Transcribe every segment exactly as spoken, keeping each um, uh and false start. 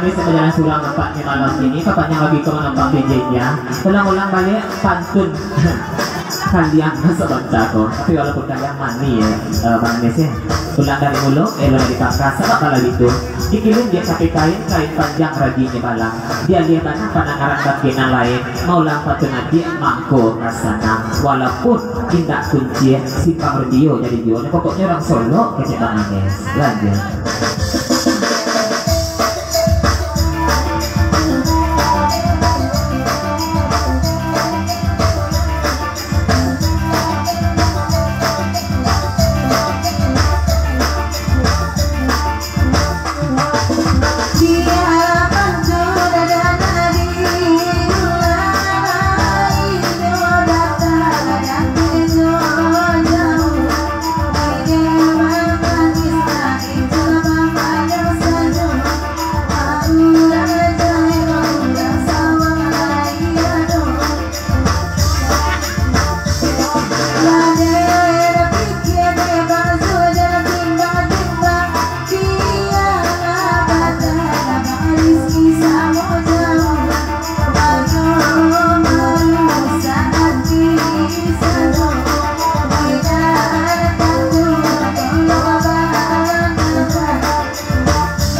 Bisa bajalan surang nampaknyo malam kini, papanjang lagi ko manampang B J-nya. Ulang-ulang baliak pantun. Kalian sabanta ko, tapi walaupun kalian mani, eh, manis, eh. Ulang dari mulo, elok dari pangka, sabab kalau itu, dikilin dia sampai kain, kain panjang rajinyo balang. Dia lihat banyak pandangaran baki nan lain, maulang pantun nanti, mangko ka sanang. Walaupun indak kunci, simpang radio jadi juo. Pokoknyo urang Solok kecek Bang Anes. Lanjut.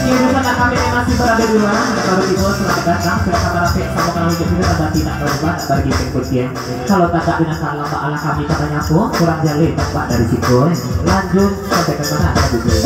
Iyo, di sana kami masih barado di luar, baru tibo, selamat datang, silakan marapek, samo kalau jadi kita tanda tidak berubah, tak bagi pengkutian. Kalau tak ada salam, baalah kami ka manyapo, kurang jaleh tampak dari siko, eh. Lanjut, sampai ke mana, Kak Budi?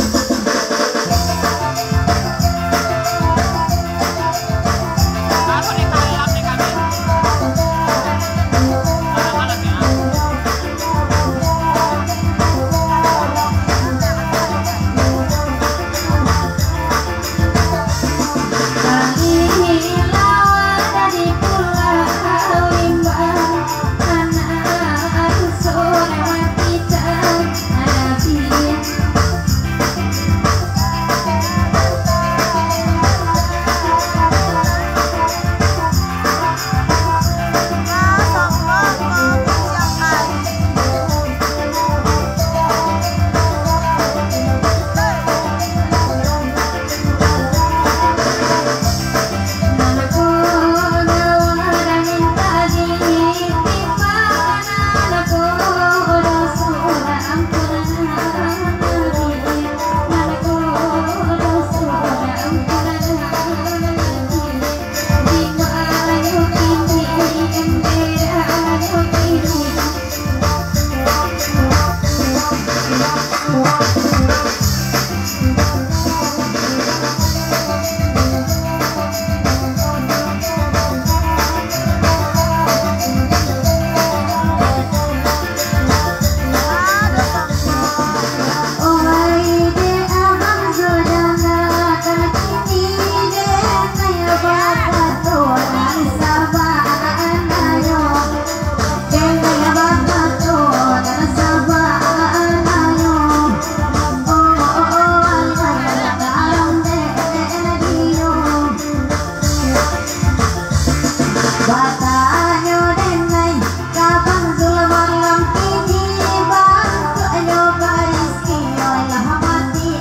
Batanyo denai, ka Bang Zul malam kini, bantuaknyo baris iyo lah mati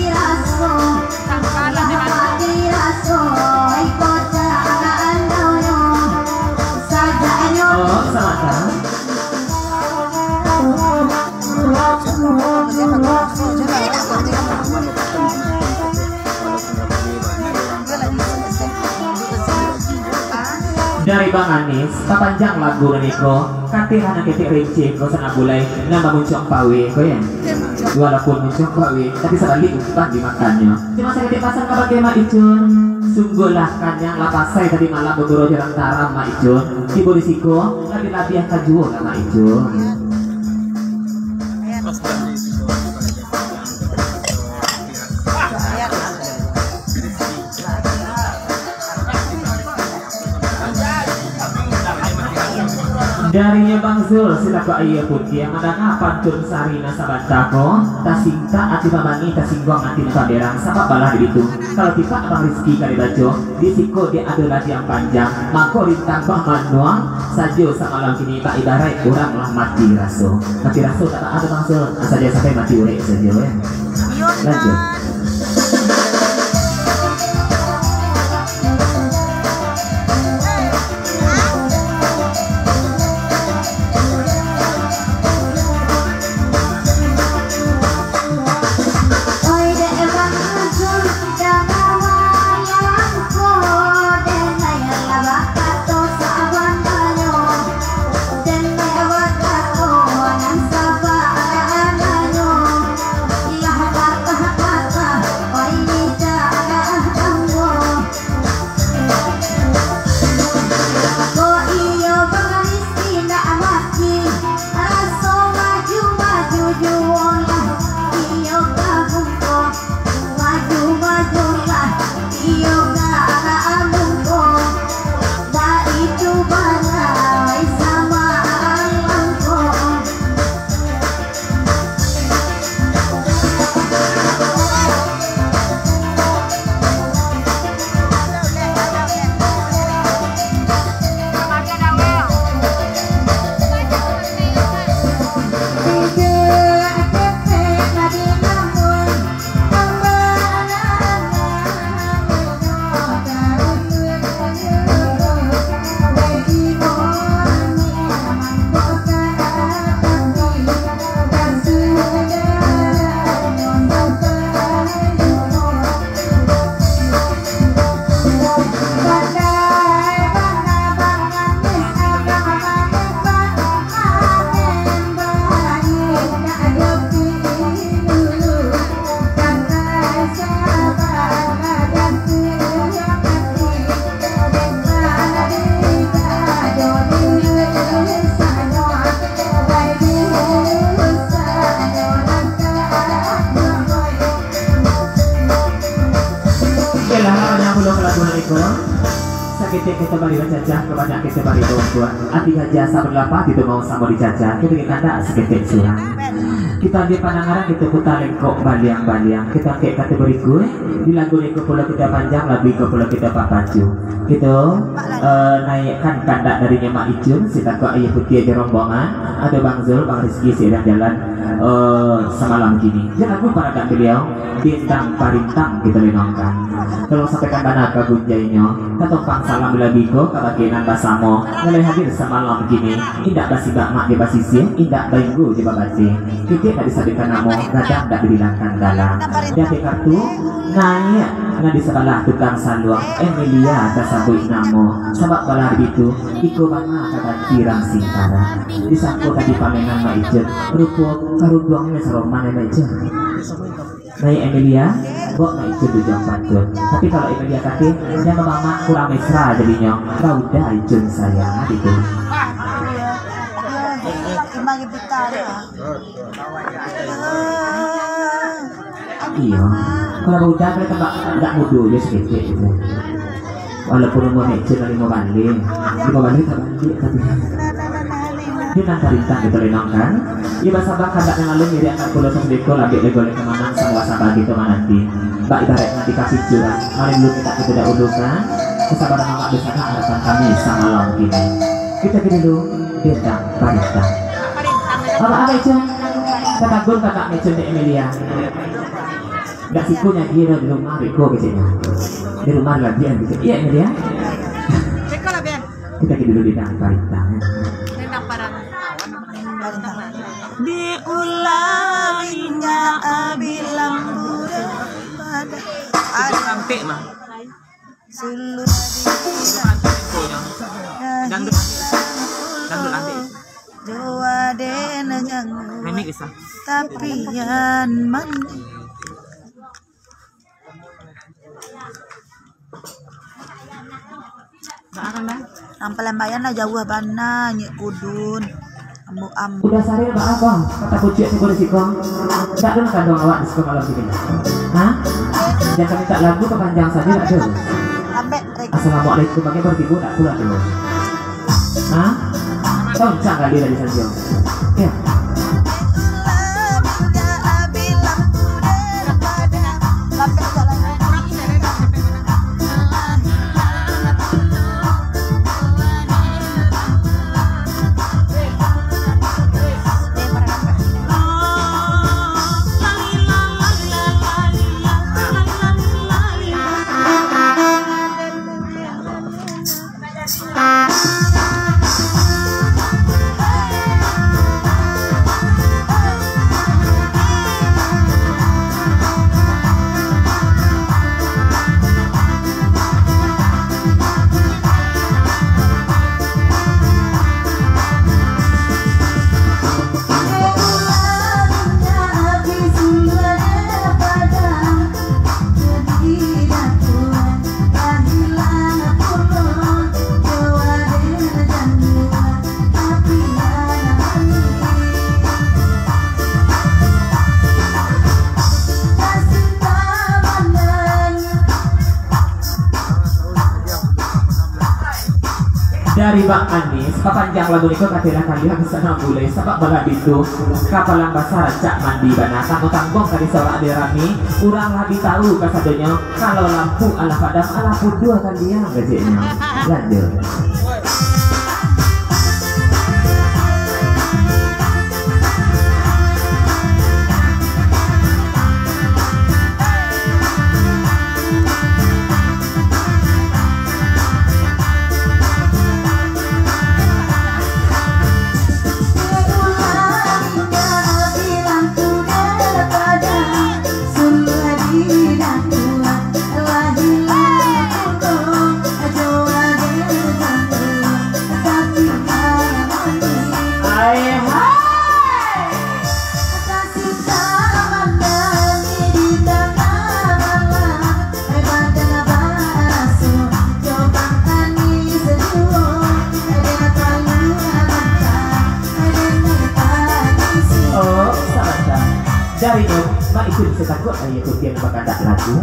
raso, lah mati raso, iko caraannyo, sajaknyo. Oh, salah. Dari Bang Anis, papanjang lagu nan iko, katehan nan ketek rinci ko sanak bulai, nan mamuncuang pawe ko, ya. Walaupun muncuang pawe, tapi sabalik umpan dimakannyo. Cuma saketek pasan kabake Mak Icun, sungguahlah kanyang lah pasai tadi malam bagurau jo urang taram, Mak Icun. Tibo di siko, labiah-labiah ka juo lah, Mak Icun. Darinyo Bang Zul, silaku aia putiah, mandanga pantun Sarina sabanta ko, tasintak ati babani, tasingguang ati nan taberang, sabab balah di situ. Kalau tipak Abang Rizky ka dibaco, di siko di ado ladiang panjang, mako rintang bah manuang sajo samalam kini, bak ibaraik urang lah mati raso. Mati raso tak ado, Bang Zul, sajo sampai mati urek sajo, ya. Lanjut. Ketek kito bari bacacah, kabanyak kito bari bauntuak. Ati gajah sabana lapah, itu mau samo dicacah. Kito kandak saketek surang. Kito ambiak pandangaran, kito puta lengkok baliang-baliang. Kito angkek kato barikuik. Di lagu iko pulo kito panjang, lagu iko pulo kito papacu. Kito, eh, naiakkan kandak darinyo Mak Icun, si takok Ayah Putiah jo rombongan, ado Bang Zul, Bang Rizky, si urang jalan, eh, samalam kini. Jan ragu paradak baliau, Dendang Parintang kito lenongkan. Tolong sampaikan bana ka gunjainyo, tatompang salam lagu iko kabake nan basamo, nan lai hadir samalam kini, indak basibak mak jo basisiah, indak bainggu jo babateh. Kito indak disabuikkan namo, gadang indak dibilangkan dalam. Di ateh kartu, naiak nan di sabalah tukang saluang, Emilia tasabuik namo, sabab bala ditu, iko bana ka ganti rang singkara. Disangko tadi pamenan Mak Icun, rupo karunduangnyo saroman Mak Icun. Naiak Emilia, bok Mak Icun tujuan pantun. Tapi kalau Emilia kato, jan mamamak, kurang mesra jadinyo, baudah Icun sayang, gitu. Iyo. Kalau baudah, kalau tambah, agak mudo je saketek gitu. Walaupun umur Mak Icun limo baleh, limo baleh tak baliak tapi. Dendang Parintang kito lenongkan. Iyo, basaba kandak nan lalu, miriak nan pulo sasudeko, labik lego leh kamanang, samua saba kito mananti. Bak ibaraik nan di kaping jurang, mari dulu mintak kito dahulukan. Kasabaran amak di sanak harapan kami samalam kini. Kito pai dulu, Dendang Parintang. Abah-abah Icun, katagun kakak Icun dek Emilia. Dak siko nyo di rumah beko keceknyo. Di rumah latihan kecek. Iyo, Emilia. Beko lah, Ben. Kito pai dulu Dendang Parintang. Dendang Parang. Diulanginya bilang budak pada. Sampai mah. Sulu Dangdut. Dangdut nanti. Jowa den jangan. Nenek bisa. Tapian mandi. Nang palambaian lah jauah bana, nyek kudun. Ambo, ambo. Udah saril baa ko, kata kuciak tibo di siko. Dak ado nan kanduang awak di siko malam kini. Hah? Jan ka mintak lagu ka panjang sajo dak ado. Ambek, Rek. Assalamualaikum, bagi baru tibo dak pulo tu. Hah? Tahu cak kali tadi sajo. Ya. Dari Bang Anis, papanjang lagu niko katilah kalian sanang buleh, sabab bala bitu, kapalang basa rancak mandi bana, tangguang-tangguang ka disorak di rami, urang lah bi tahu kasadonyo, kalau lampu alah padam, alah puduah kalian keceknyo. Lanjut. Oh, sabanta. Jarinyo, mak itu bisa takut, ayo ikutin bakandak lagu.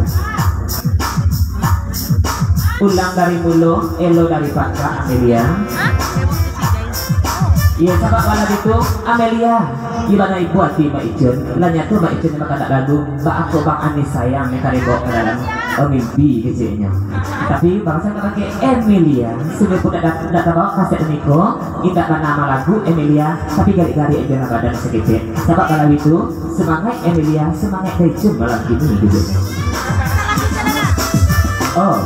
Ulang dari mulo, elo dari pangka, Amelia. Iyo, sabab bana itu, Amelia. Di bana ibu ati Mak Icun, lah nyato Mak Icun nan bakanak lagu, baa kok Bang Anis sayang, nan ka dibao ka dalam, oh, mimpi keceknyo. Tapi bangsa ka pakai Emilia, sungguahpun dak, dak tabawa kaset niko, indak banama lagu Emilia, tapi garik-garik ajo lah badan saketek. Sabab kalau itu, semangat Emilia, semangat Mak Icun malam kini, gitu. Oh.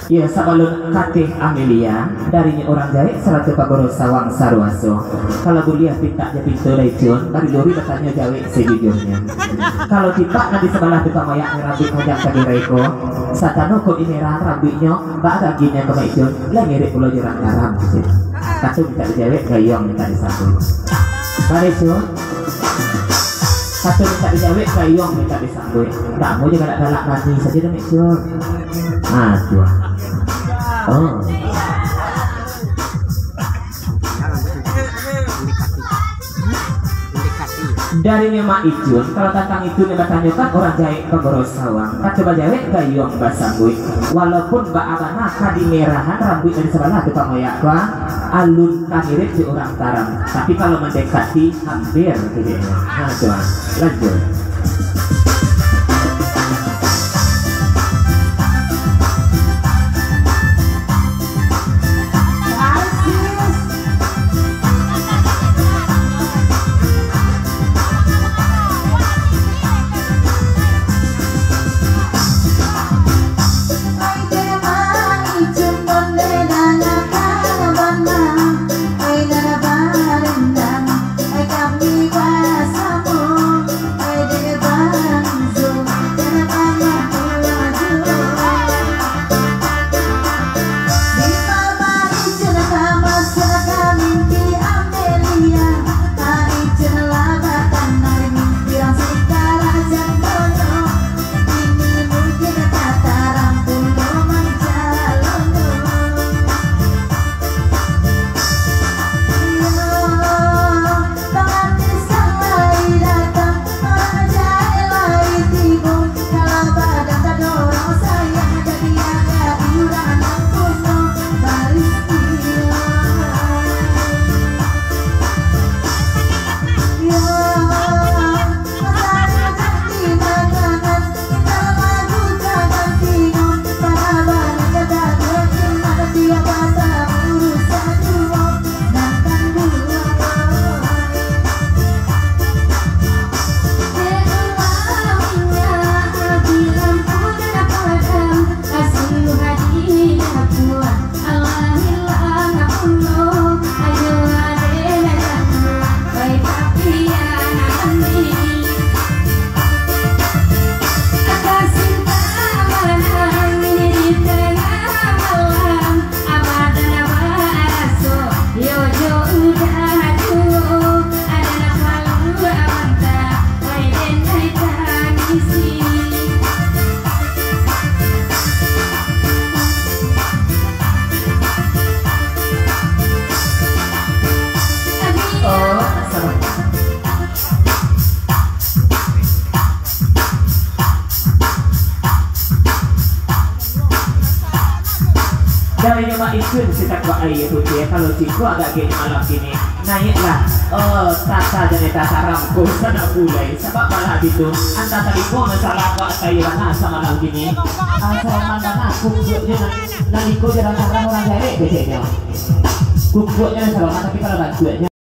Iyo, sabalun kateh Amelia, darinyo urang jahek sarato pagoro sawang saruaso. Kalau buliah pintak jo pinto Mak Icun, bari luri batanyo jawek sajujurnyo. Kalau tipak nan di sabalah tukang mayak nan rambuik panjang tadi reko, satano kok di merah rambuiknyo, baa gaginyo ka Mak Icun, lah mirip pulo jo urang karam, cek. Kato mintak dijawek, gayuang mintak disambuik. Mak Icun, kato mintak dijawek, gayuang mintak disambuik. Sambuik. Ndak mau jo galak-galak mati sajo dah, Mak Icun. Ah, tu ah. Oh. Darinyo Mak Icun, kalau tantang itu nan batanyokan urang jahek pagoro sawang. Kato bajawek gayuang basambuik. Walaupun baa bana ka dimerahan rambuik dari sabalah tukang mayak tu, ah, alun ka mirip jo urang karam. Tapi kalau mandekati, hampir keceknyo. Ha, tu ah. Lanjut. Oh, sabar. Darinyo Mak Icun si takuak aia putiah, kalau tibo agak gek malam kini, naiaklah, oh, tata jani tata rangko sanak bulai. Sabab malah bitu, antah talingo masalah kok atai bana samalam kini. Ah, saroman bana, kukuaknyo nan, nan iko jo nan tarang urang jarek keceknyo. Kukuaknyo nan saroman, tapi kalau bantuaknyo